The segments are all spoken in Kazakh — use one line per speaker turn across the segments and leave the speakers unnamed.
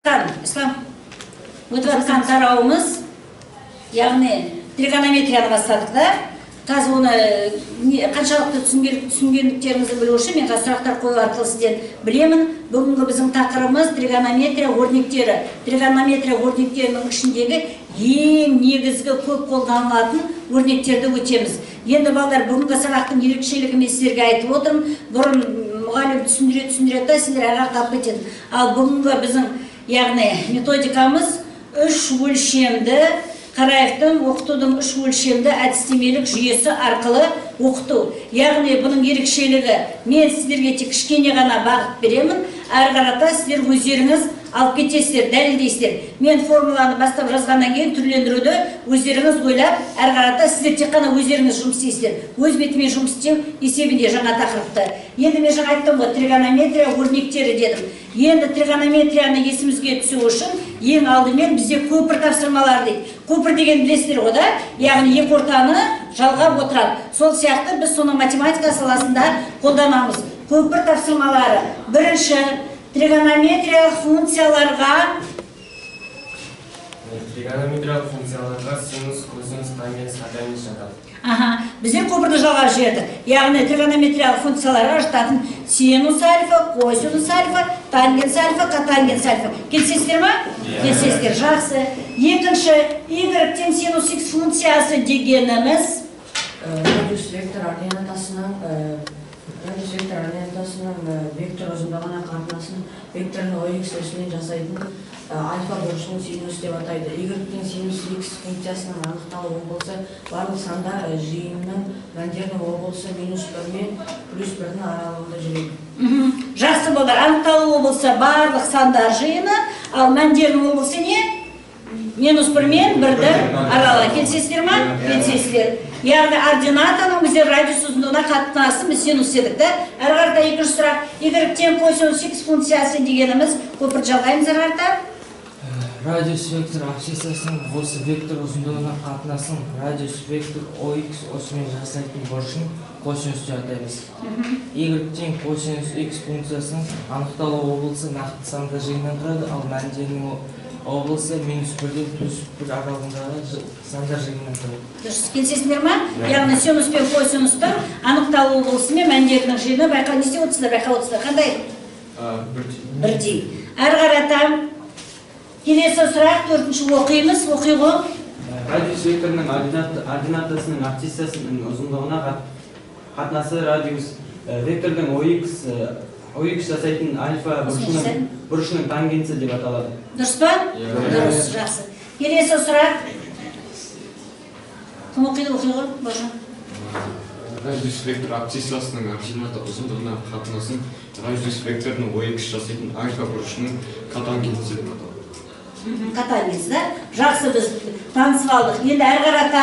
Ислам, өтіп жатқан тарауымыз, яғни тригонометрияны бастадық да. Қазір оны қаншалықты түсінгендіктеріңізді білу үшін мен қазір сұрақтар қою арқылы сізден білемін. Бүгінгі біздің тақырыбымыз тригонометрия өрнектері. Тригонометрия өрнектерінің ішіндегі ең негізгі көп қолданылатын өрнектерді өтеміз. Енді, балалар, бүгінгі сабақтың ерекшелігі мен сіздерге айтып отырмын. Бұрын мұғалім түсіндіре түсіндіреді да, сендер ары қалып кететін. Ал бүгінгі біздің, яғни, методикамыз үш өлшемді, Қараевтың оқытудың үш өлшемді әдістемелік жүйесі арқылы оқыту. Яғни бұның ерекшелігі: мен сіздерге тек кішкене ғана бағыт беремін, әрі қарата сіздер өздеріңіз алып кетесіздер, дәлелдейсіздер. Мен формуланы бастап жазғаннан кейін түрлендіруді өздеріңіз ойлап, әрі қарата сіздер тек қана өздеріңіз жұмыс істейсіздер, өз бетімен жұмыс істеу есебінде жаңа тақырыпты. Енді мен жаңа айттым ғой, тригонометрия өрнектері дедім. Енді тригонометрияны есімізге түсу үшін ең алдымен бізде көпір тапсырмалары дейді. Көпір деген білесіздер ғой да, яғни екі ортаны жалғап отырады. Сол сияқты біз соны математика саласында қолданамыз. Көпір тапсырмалары. Бірінші, тригонометриялық функцияларға.
Тригонометриялық функцияларға синус, косинус, тангенс, котангенс жатады.
Аха, біздер көпірді жалғап жібердік. Яғни тригонометриялық функцияларға жататын синус альфа, косинус альфа, тангенс альфа, котангенс альфа. Келісесіздер ма? Келісесіздер, жақсы. Екінші, y тең синус x функциясы дегеніміз?
Радиус вектор ординатасының вектор ұзындығына қатынасын вектордың OX осімен жасайтын альфа бұрышының синус деп атайды. Y тең синус x функциясының анықталу облысы барлық сандар жиынының мәндерінің облысы минус бір мен плюс бірдің аралығында жүреді.
Жақсы, балалар, анықталу облысы барлық сандар жиыны, ал мәндерінің облысы не? Минус бір мен бірдің аралығы. Келісесіздер ма? Келісесіздер. Яғни ординатаның біздер радиус ұзындығына қатынасын біз синус дедік та. Әрі қарата екінші сұрақ. Y тең косинус x функциясы дегеніміз? Көпірді жалғаймыз әрі қарата.
Радиус вектор абсциссасының осы вектор ұзындығына қатынасын радиус вектор OX осімен жасайтын бұрышын косинус деп атаймыз. Y тең косинус x функциясының анықталу облысы нақты сандар жиынынан тұрады, ал мәндерінің облысы минус бірден плюс бір аралығындағы сандар жиынынан тұрады.
Дұрыс, келісесіңдер ма? Яғни синус пен косинустың анықталу облысы мен мәндерінің жиыны, байқа, не істеп отырсыздар, байқап отырсыздар, қандай? Бірдей. Әрі қарата келесі сұрақ, төртінші оқимыз, оқи ғой.
Радиус векторының ординатасының абсциссасының ұзындығына қатынасы радиус вектордың OX жасайтын альфа бұрышының тангенсі деп аталады.
Дұрыс па? Дұрыс, жақсы. Келесі сұрақ. Кім оқиды, оқи ғой, Бауыржан.
Радиус вектор абсциссасының ордината ұзындығына қатынасын радиус векторының OX жасайтын альфа бұрышының котангенсі деп аталады.
Котангенс, да? Жақсы, біз танысып алдық. Енді әрі қарата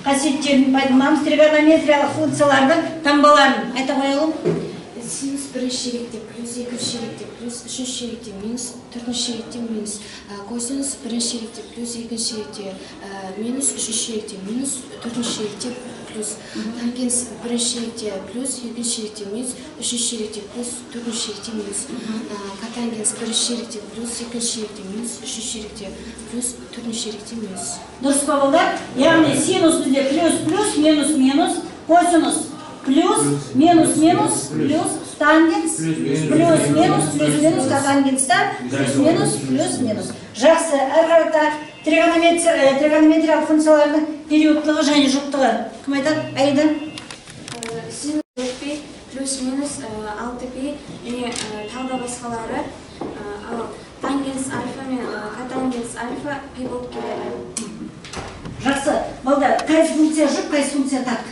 қасиеттерін пайдаланамыз. Тригонометриялық функциялардың таңбаларын айта қоялым.
Синус бірінші ширекте плюс, екінші ширекте плюс, үшінші ширекте минус, төртінші ширекте минус. Косинус бірінші ширекте плюс, екінші ширекте минус, үшінші ширекте минус, төртінші ширекте плюс. Тангенс бірінші ширекте плюс, екінші ширекте минус, үшінші ширекте плюс, төртінші ширекте минус. Котангенс бірінші ширекте плюс, екінші ширекте минус, үшінші ширекте плюс, төртінші ширекте минус.
Дұрыс па, балдар? Яғни синус бізде плюс, плюс, минус, минус, косинус плюс, минус, минус, плюс, тангенс плюс, минус, плюс, минус, котангенста плюс, минус, плюс, минус. Жақсы, әрі қарата тригонометриялық функциялардың периодтылығы және жұптығы. Кім айтады? Аида.
Синус 4 пи плюс минус 6 пи және тағы да басқалары. Ал тангенс альфа мен котангенс альфа пи болып келеді.
Жақсы, балдар, қайсы функция жұп, қайсы функция тақ?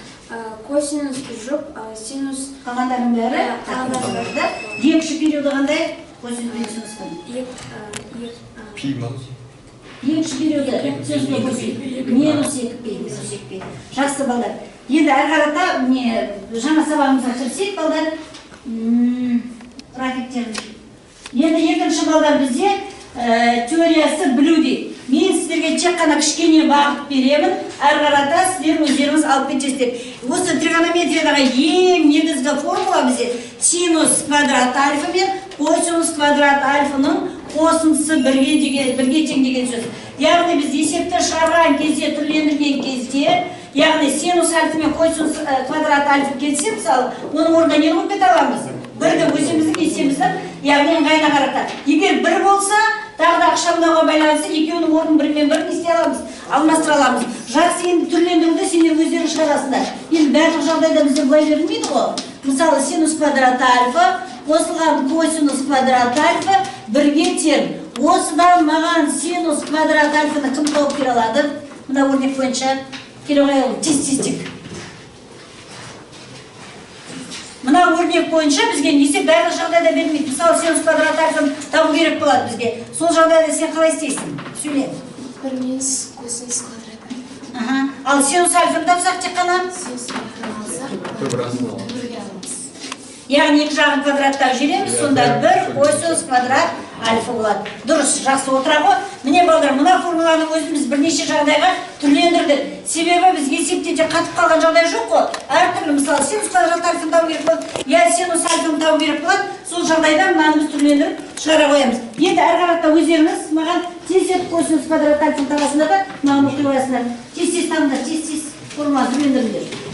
Косинус жұп, синус
Қалғандарының бәрі
Иә,
тақ
қалғандары
да. Ең кіші периоды қандай косинус пен синустың?
Екі.
Пи ма?
Ең кіші периоды синус пен косинус минус екі пи, минус екі пи. Жақсы, балдар, енді әрі қарата не, жаңа сабағымызға кірісейік, балдар. Графиктерін. Енді екінші, балдар, бізде теориясы білу дейді. Мен сіздерге тек қана кішкене бағыт беремін, әрі қарата сіздер өздеріңіз алып кетесіздер. Осы тригонометриядағы ең негізгі формула бізде синус квадрат альфа мен косинус квадрат альфаның Қосындысы бірге деген, бірге тең деген сөз. Яғни біз есепті шығарған кезде, түрлендірген кезде, яғни синус альфа мен косинус квадрат альфа келсе, мысалы, оның орнына нені қойып кете аламыз? Бірді, өзіміздің есебіміздің, яғни ыңғайына қарата. Егер бір болса, тағы да ықшамдауға байланысты екеуінің орнын бірімен бірін не істей аламыз? Алмастыра аламыз. Жақсы, енді түрлендіруді сендер өздерің шығарасыңдар. Енді барлық жағдайда бізде былай берілмейді ғой. Мысалы, синус квадрат альфа қосылған косинус квадрат альфа бірге тең. Осыдан маған синус квадрат альфаны кім тауып бере алады? Мына өрнек бойынша. Келе қоялым, тез, тез, тек. Мына өрнек бойынша бізге есеп барлық жағдайда бермейді. Мысалы, синус квадрат альфаны табу керек болады бізге. Сол жағдайда сен қалай істейсің? Сөйле.
1 минус косинус квадрат альфа.
Аха. Ал синус альфаны тапсақ тек қана?
Синус альфаны алсақ,
Түбір астына аламыз.
түбірге аламыз.
Яғни екі жағын квадраттап жібереміз, сонда 1 косинус квадрат альфа болады. Дұрыс, жақсы, отыра ғой. Міне, балдар, мына формуланың өзін біз бірнеше жағдайға түрлендірдік. Себебі біз есепте де қатып қалған жағдай жоқ қой. Әртүрлі, мысалы, синус квадрат альфаны табу керек болады, я синус альфаны табу керек болады. Сол жағдайда мынаны біз түрлендіріп шығара қоямыз. Енді әрі қарата өздеріңіз маған тездетіп косинус квадрат альфаны табасыңдар да, маған оқи қоясыңдар. Тез-тез табыңдар, тез-тез формуланы түрлендіріңдер.